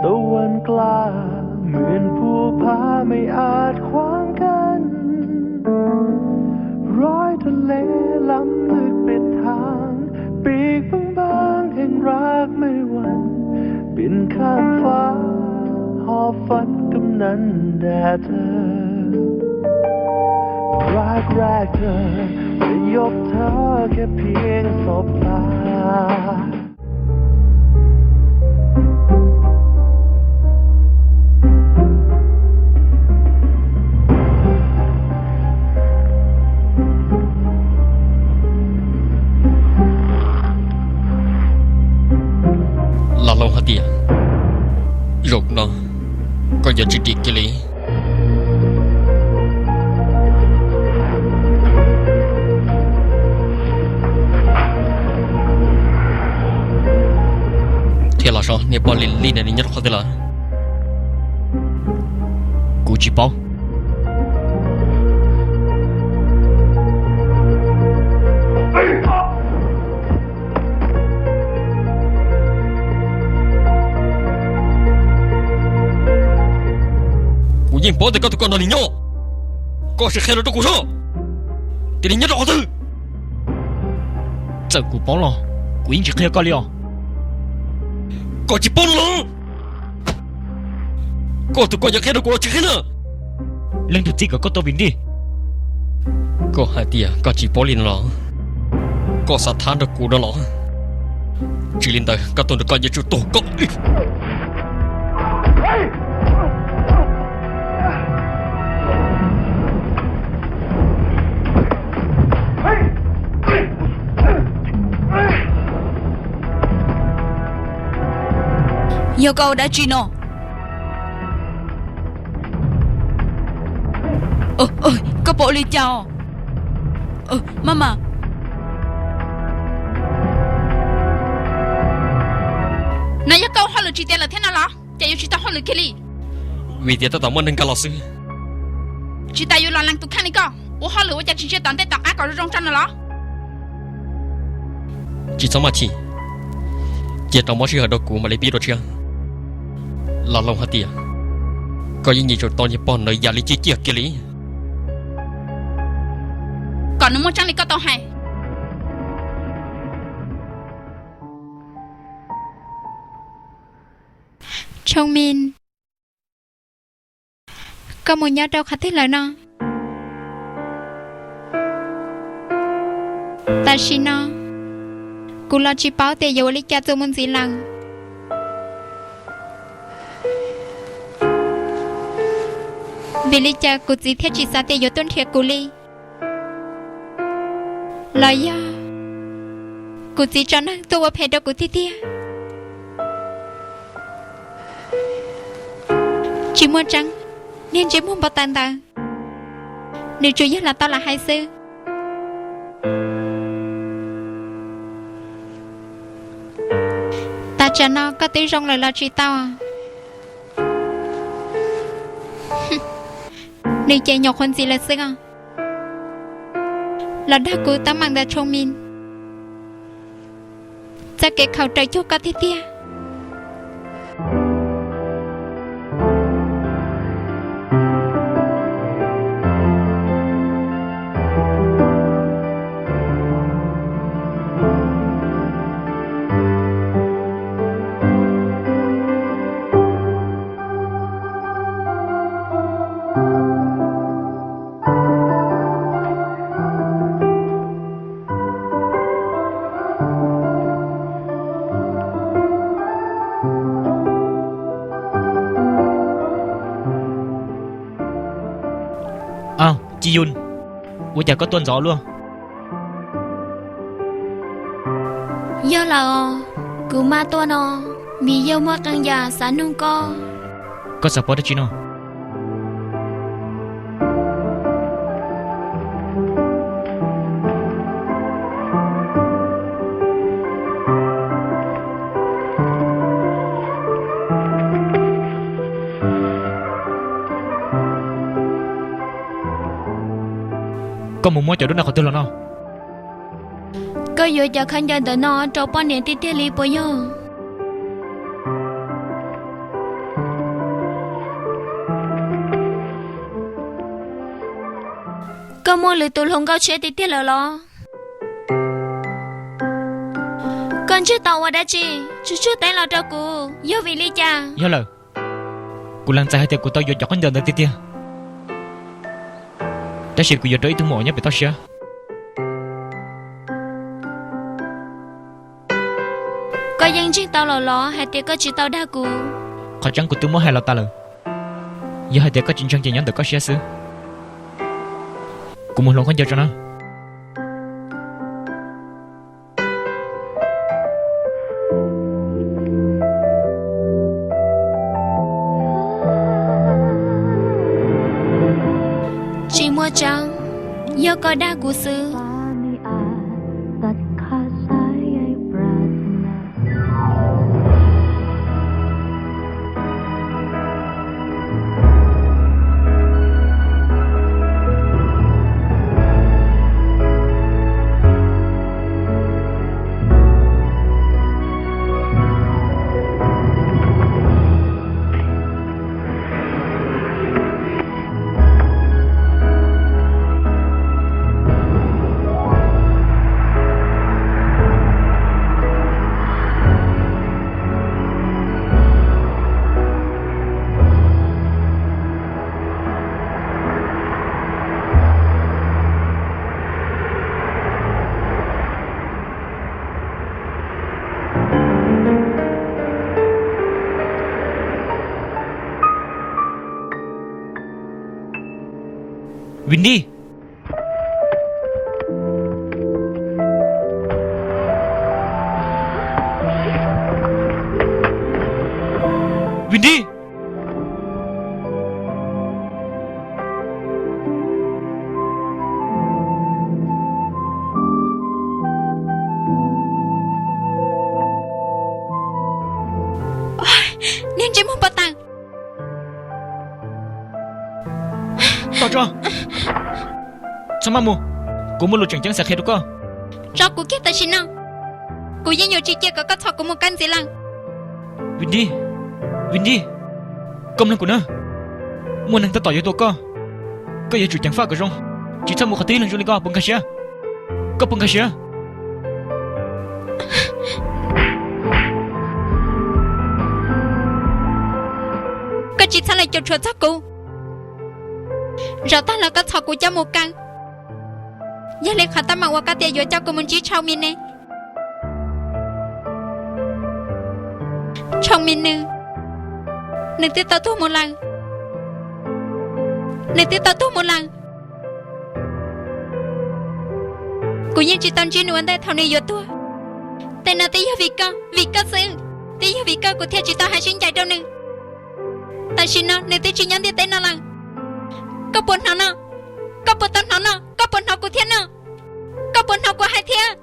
Tau wan kla muen phu pha mej at khwang kan, roi ta le lam lwk pet thang, pik pang bang heev rak mej wan, pin kham fa ho fan kam nan da ta. Rak rak ta, mej yog ta khe phieng top ta. Los Loos hais tias, zaum no koj yuav tsis dim kiag li. Thiab los so niag poj Lis Lis ntawd nws nyob rau qhov twg lawm? Kuv tsis paub. Kuv yeej paub tias koj tus koj nrog nws nyob, koj sim qhia los rau kuv saib tias nws nyob rau qhov twg. Txawm kuv paub los kuv yeej tsis qhia koj li os. Koj tsis paub no los? Koj tus koj yuav qhia rau kuv los tsis qhia na? Leej twg txib kom koj tuaj vim nti? Koj hais tias koj tsis paub li no los? Koj xav thab nrog kuv no los? Tsis li ntawd koj tuaj nrog koj yuav tsum tuag koj. Yog koj ua dab tsi no? Koj pom li cas os? Maj mam. No yog koj ua hauj lwm tsis tiav lawm thiab no los? Ces yuav tsis tau hauj lwm kiag li. Vim tias tab tom muaj neeg nkag los xwb. Tsis tas yuav los lees tus kheej li koj, ua hauj lwm ua cas tsis ntsia tom ntej tom qab kom zoo zoo tso no los? Tsis txhob maj chim, cia rau mob sij hawm rau kuv mam li pib dua tshiab. Los Loos hais tias koj yeej yuav tsum tau niag pog ntawd yam li ciaj ciaj kiag li. Kom nws muaj tseeb li koj tau hais. Tshooj Mis, koj mus nyob rau qhov twg lawm no? Tam sim no kuv los tsis paub tias yuav ua li cas txuas mus ntxiv lawm. Vim li cas kuv txiv thiaj tsis xav tias yuav tuaj nrhiav kuv li? Los yog kuv txiv tso neeg tuaj ua phem rau kuv tiag tiag? Tsis muaj tseeb, niag ntsej muag npau taws ntawd, nws tsuas yog lam tau lam hais xwb. Tam tsam no koj twb zoo lawm los tsis tau? Nws ces nyuam qhuav ntxiv lawm xwb os. Los dag kuv teeb meem ntawm Tshooj Mis txoj kev khaum raws cuag koj tiag tiag. Au, Ci Yun, ua cas koj tuaj ntxov luaj? Yog lawm os, kuv maj tuaj no vim yog muaj qee yam xav nug koj. Koj xav paub dab tsi no? Koj mus muab cov duab no qhov twg los no? Koj yuav cov khaub ncaws ntawm no rau poj niam tiag tiag li puas yog? Muaj lwm tus hluas nkauj tshiab tiag tiag lawm los? Koj ntsib tau ua dab tsi? Tsuag tsuag teb los rau kuv, yog vim li cas? Yog lawm, kuv lees txais hais tias kuv tau yuav cov khaub ncaws ntawd tiag tiag, tab sis kuv yuav rau ib tug muam uas nyob pem toj siab. Koj yeej ntseeg tau lawm los hais tias koj tsis tau dag kuv? Qhov tseeb kuv twb muab hais los tas lawm. Yog hais tias koj tsis ntseeg ces nyob ntawm koj siab xwb. Kuv mus hluas nkauj ncaws tso na. Tsis muaj tseeb, yog koj dag kuv xwb. Vim dij, Vim dij. Niag ntsej muag pov tas. Tos tso, txhob maj mus, kuv muaj lus tseem ceeb xav qhia rau koj. Tso kuv kiag tam sim no, kuv yeej yuav tsis cia kom koj txhom kuv mus kab ntxiv lawm. Vim dij, Vim dij, koj mloog kuv na, muaj neeg tab tom yuav tua koj, koj yuav tsum ceev faj kom zoo, tsis txhob mus qhov twg ib leeg zoo li koj puas nkag siab? Koj puas nkag siab? Koj tsis txhob los cuam tshuam txog kuv. Zaum tag los koj txhom kuv coj mus kaw. Yog li qhov teeb meem uas koj tias yuav coj kuv mus ntsib Tshau Mis Nws, Tshau Mis Nws, nws twb tau tuag mus lawm. Nws twb tau tuag mus lawm. Kuv yeej tsis tau ntsib nws ua ntej thaum nws yuav tuag. Tej no twb yog vim koj, vim koj xwb. Twb yog vim koj kuv thiaj tsis tau hais sib ncaim rau nws. Tam sim no nws twb tsis nyob ntiaj teb no lawm. Koj puas hnov no? Koj puas tau hnov no? Koj puas hnov kuv thiab no? Koj puas hnov kuv hais thiab?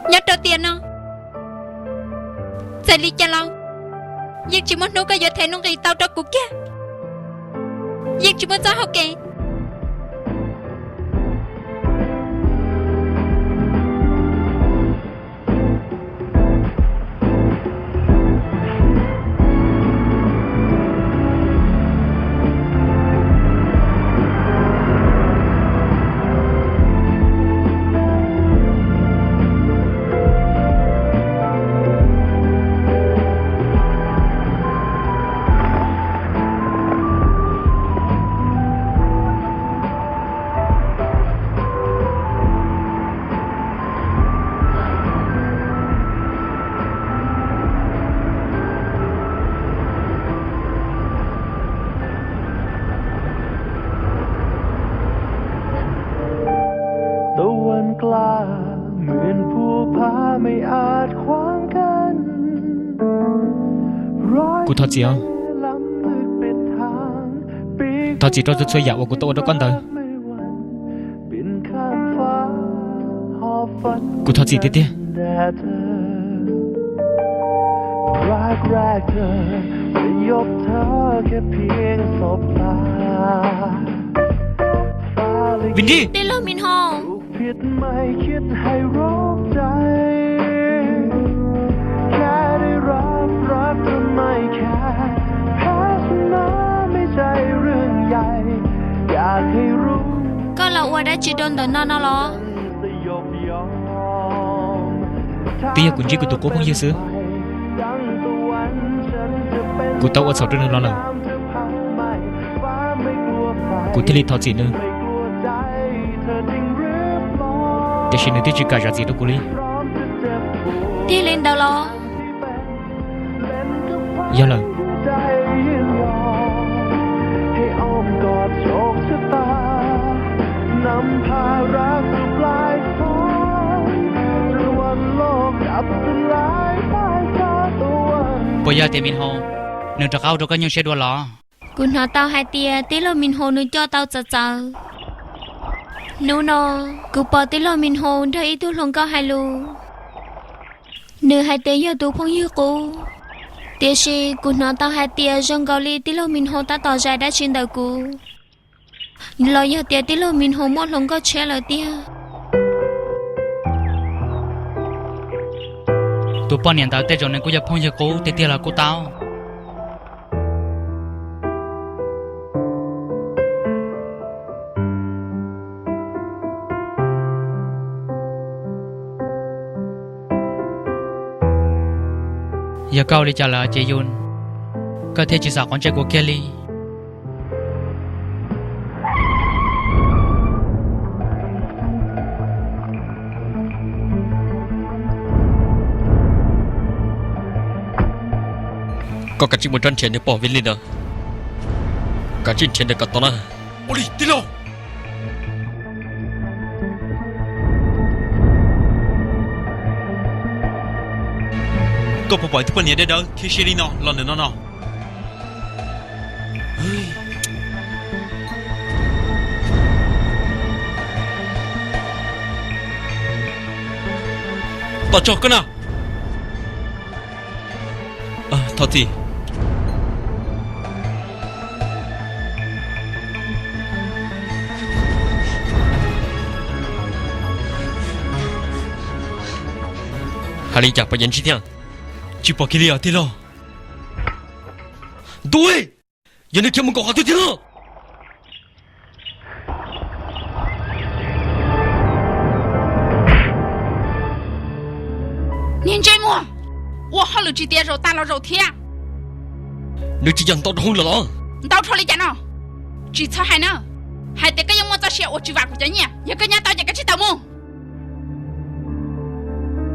Nyob rau tiam no, txawm li cas los yeej tsis muaj hnub koj yuav them nuj nqis tau rau kuv kiag. Yeej tsis muaj txoj hau kev. Kuv thov txim os. Thov txim rau txhua txhua yam uas kuv tau ua rau koj ntawd. Kuv thov txim tiag tiag. Vim dij, tij laug Mis Nws, tsis rau ntawm no no los? Twb yog kuv ntsib kuv tus qub phooj ywg xwb, kuv tau ua txhaum rau nws los lawm, kuv thiaj li thov txim nws, tiam sis nws twb tsis kam zam txim rau kuv li. Tiag li ntawd los? Yog lawm. Puas yog tias Min Hoo nws rov qab ua rau koj nyuaj siab dua los? Kuv hnov tau hais tias tij laug Min Hoo nws coj tau txawv txawv. Hnub no kuv pom tij laug Min Hoo nrog ib tug hluas nkauj hais lus, nws hais tias yog tus phooj ywg qub, tiam sis kuv hnov tau hais tias zoo nkaus li tij laug Min Hoo tab tom zais dab tsi ntawm kuv, los yog tias tij laug Min Hoo muaj hluas nkauj tshiab lawm tiag. Tus poj niam ntawd tej zaum nws kuj yog phooj ywg qub tiag tiag los kuj tau. Yog koj ua li cas lawm ces Yun, koj thiaj tsis xav quav ntsej kuv kiag li? Koj kav tsij mus rov nrhiav nws pog Vin Li ntawd, kav tsij nrhiav nws kom tau na. Ua li tij laug. Koj puas pom ib tug poj niam dawb dawb thiab siab li no los ntawm no no? Tos tso koj na. Thov txim. Hais li cas pom yeej ntsib thiab? Tsis pom kiag li os tij laug. Ntuj, yog nws khiav mus nkaum qhov twg tiag no? Niag ntsej muag, ua hauj lwm tsis tias zaum tag los zaum thiab. Nws tsis yog ntau rau hwv lawm los? Ntau dhau li cas no? Tsis txhob hais na, hais tias koj yeej muaj txoj sia uas tsis vam kuv cov nyiaj. Yog koj nyob tau ces koj tsis tau mus.